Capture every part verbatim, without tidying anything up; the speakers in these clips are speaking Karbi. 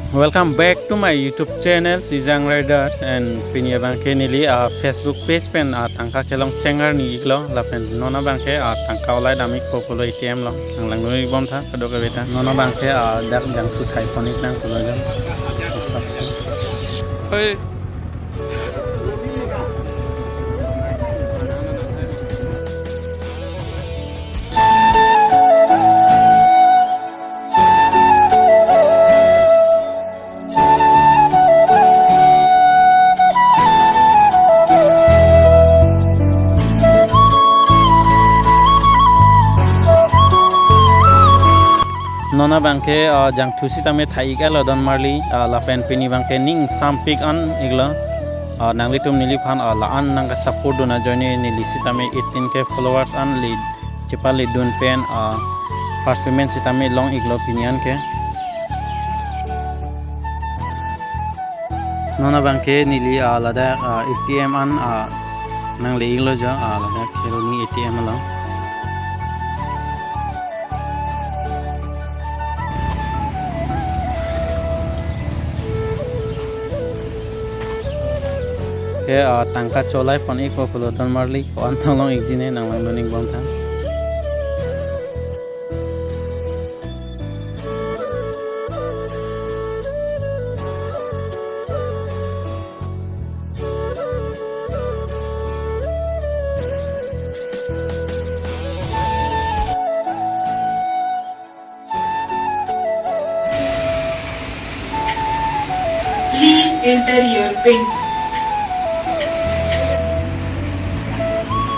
Welcome back to my YouTube channel, Ejang Rider, and pini abangke neli, ah, Facebook page pen, ah, tangka kelong chengar ni iklo, lapen non abangke, ah, tangka olai dam ikpo pulo A T M lo, nang langdun ik bom tha, kadokave ta. Non abangke, ah, dak jangthu thai pon ik nang pulo jang. Oi. Non abangke, ah, jangthu sitame thai ik-etlo don marli, ah, lapen pini abangke ning sampik an iklo. Ah, nanglitum neliphan, ah, la-an nangke support dun ajoine neli sitame eighteen K followers an le chepaledun pen, ah, first payment sitame long iklo pini anke. Non abangke neli, ah, ladak, ah, A T M an, ah, nangle iklo jo, ah, ladak Kheroni A T M along. Ke, ah, tangka cholai pon ikpo pulo don marli, ko-an tong long ikji ne nang langdun ik bom tha. Please enter your pin.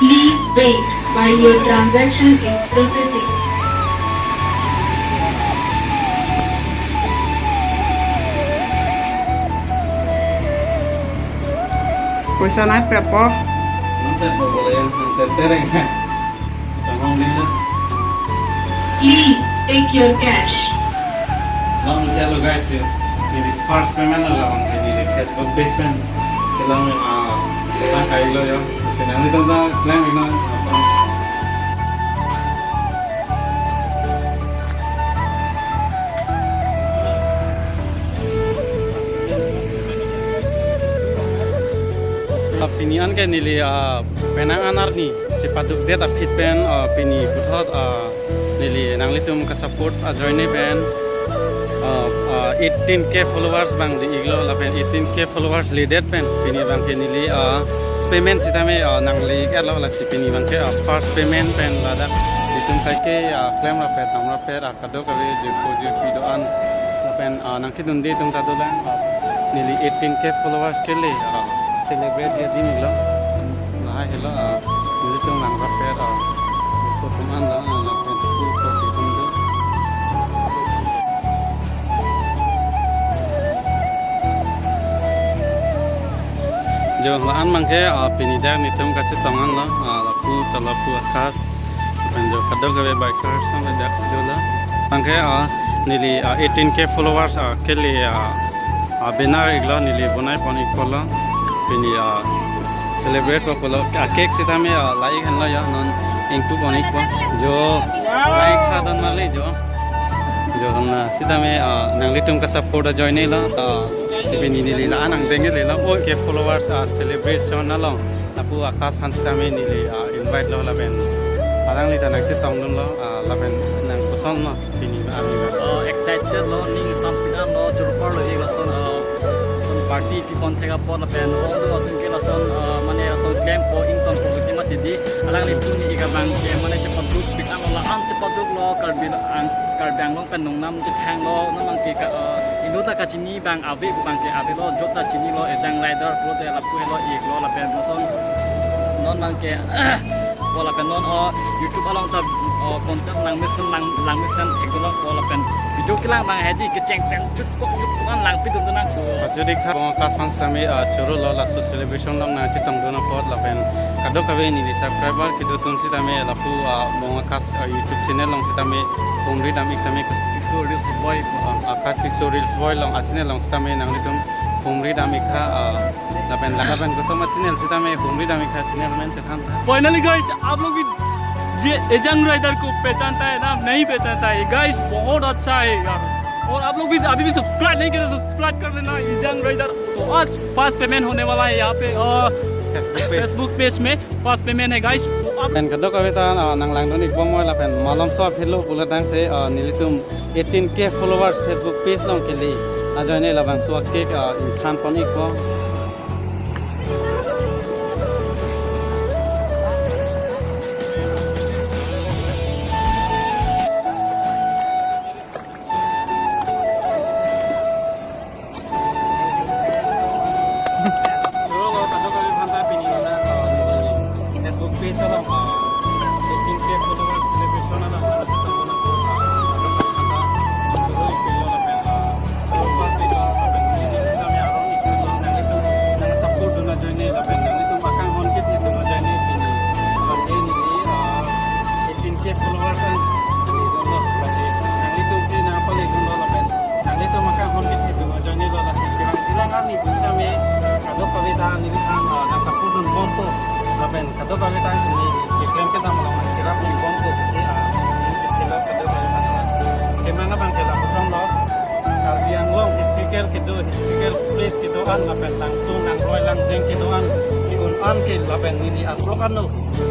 Please wait while your transaction is processing. Poisa nai pepo. Nang pepo boleh ya, nang tertereng. Samong ding na. Please take your cash. Lang kya lo guys ya. Neli first payment lo lang, neli Facebook page pen. Kelang, ah, ta kai lo ya. Kasi nanglitum ta claim ina. Ah, pini anke neli, ah, penang an arni chepadukdet aphi pen, ah, pini puthot, ah, neli nanglitum ka support ajoine pen, ah, ah, eighteen K followers bang le iklo lapen eighteen K followers ledet pen pini abangke neli, ah, payment sitame, ah, nangle iklo, lasi pini abangke, ah, first payment pen ladak itum kaike, ah, claim rapet, dam rapet, ah, kadokave jirpo jirpi do-an lapen, ah, nangkedunde atum ta dolang, ah, neli eighteen K followers kele, ah, celebrate adim lo. Lahai helo, ah, nelitum nang rapet, ah, jirpo atum an la, ah, lapen pu ko atum do. Jo, la-an abangke, ah, pini dak nelitum kachetong an lo, ah, lapu ta lapu Akash. Lapen jo kadokave bikers nang dak si dolang. Abangke, ah, neli, ah, eighteen K followers, ah, kele, ah, ah, banner iklo neli bonai pon ikpo lo. Pini, ah, celebrate po pulo. Ah, cake sitame, ah, la ik henlo ya, non ingtu pon ikpo. Jo, la ik tha don marli jo. Jo, hamna sitame, ah, nanglitum ka support ajoine lo. Ah, si pini neli la-an angdeng le lo. Oi, K followers, ah, celebration along. Lapu Akash aphan sitame neli, ah, invite lo lapen alangli ta nangchetongdunlo, ah, lapen nang koson lo pini arni abang. Oh, excited lo, ning sampik an lo, chorkor lo ik lason, ah, lason party pipon thek apot lapen all the atum ke lason, ah, mane lason klempo ingtonpo kuti mati di, alangli puni ik abangke mane chepadukpik an lo, la-an chepaduk lo, Karbi ang, Karbi Anglong pen nongnam chethang lo, non abangke ka, ah, inut ta kachini bang ave pu abangke ave lo, jot ta chini lo, Ejang Rider pulote lapu helo iklo lapen lason non abangke ko lapen non, oh, YouTube along ta, oh, content nang mesen nang, nang mesen iklo ko lapen video kelang abang hedi kecheng pen chutkok chutkok an langpidun nang ko. Jodi kha Bong Akash aphan sitame, ah, choro lo laso celebration along nangchetongdun apot lapen kadokave neli subscriber kedo atum sitame lapu, ah, Bong Akash, ah, YouTube channel along sitame humri dam ik tame. Tisso Reels Boy. Ah, Akash Tisso Reels Boy along, ah, channel along sitame nanglitum humri dam ik tha, ah, lapen lapen kothom a channel sitame humri dam ik tha, channel amen chethan tha. Finally guys, आप लोग भी ये एजंग राइडर को पहचानता है ना? नहीं पहचानता है guys, बहुत अच्छा है यार। और आप लोग भी अभी भी सब्सक्राइब नहीं किया तो सब्सक्राइब कर लेना, इजांग राइडर। तो आज फर्स्ट पेमेंट होने वाला है यहाँ पे, अ, Facebook पेज। Facebook पेज में फर्स्ट पेमेंट है गाइस। तो आप Lapen kadokave ta, uh, nanglangdun-ikbom moi lapen malomso aphi lo pulo tangte, uh, nelitum eighteen K followers Facebook page along kali ajoine labangso a-cake, uh, ingthan pon-ikpo. Choro lo, kadokave aphanta pini nang, uh, Facebook page along, uh, eighteen K followers celebration along, uh, choro ikpilo lapen, uh, nang support dun ajoine lapen nanglitum akanghon kethe dun ajoine pini, uh, eighteen K followers an, uh, nanglitum si nangpalidun lo lapen nanglitum akanghon kethe dun ajoine lo, lasi kerang silang arni pusitame kadokave ta neli than, ah, nang support dunbompo. Lapen kadokave ta neli keklem kedam along nang cherap dunbompo pusi, ah, neli kelo kadokave ta. Kemang abang ke lapuson lo. Karbi Anglong historical kedo, historical place kedo-an lapen langsun nangroi langjeng kedo-an, ke-un an ke lapen neli atrok ano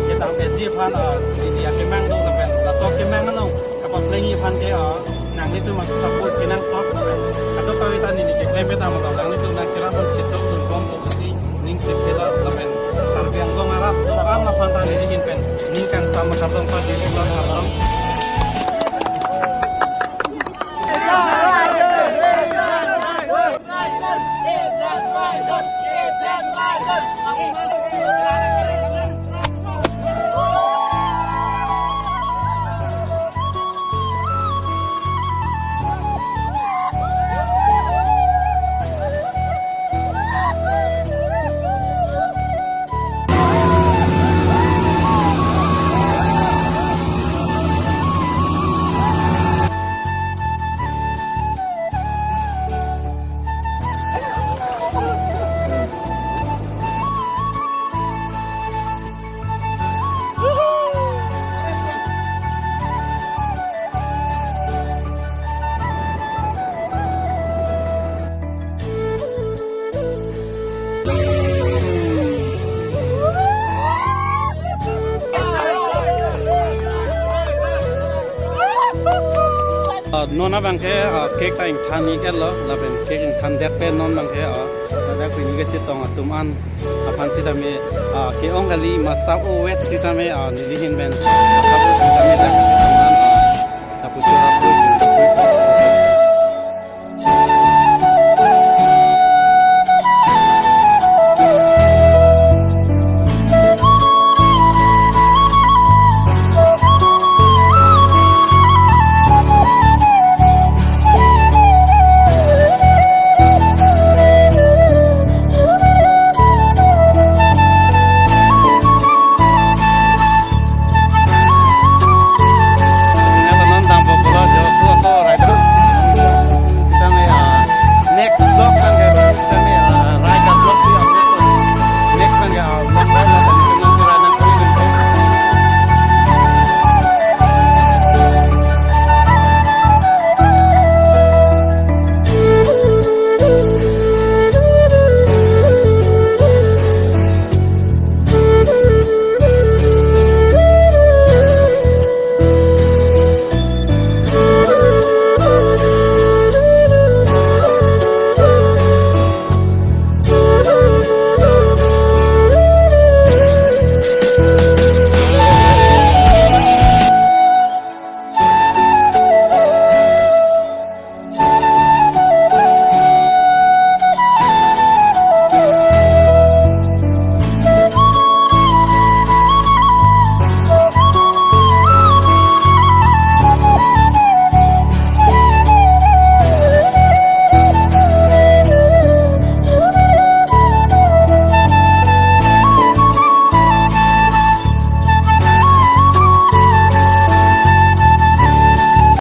kedam eji aphan, ah, neli akemang do lapen laso akemang ano kapaplengji aphan ke, ah, nanglitum support kenangsot. Kadokave ta neli keklem kedam along nanglitum nang cherap dun chetong dunbompo pusi ning chepela lapen Karbi Anglong arat do-an aphan ta neli ahin pen ning kangsam kardom pajir-iklo, kardom. Ah, non abang ke, ah, cake ta ingthan-ik-etlo, lapen cake ingthan det pen non abang ke, ah, ladak pini kachetong atum an aphan sitame, ah, ke-ong kali, masap ovet sitame, ah, neli ahin pen masap ovet sitame dak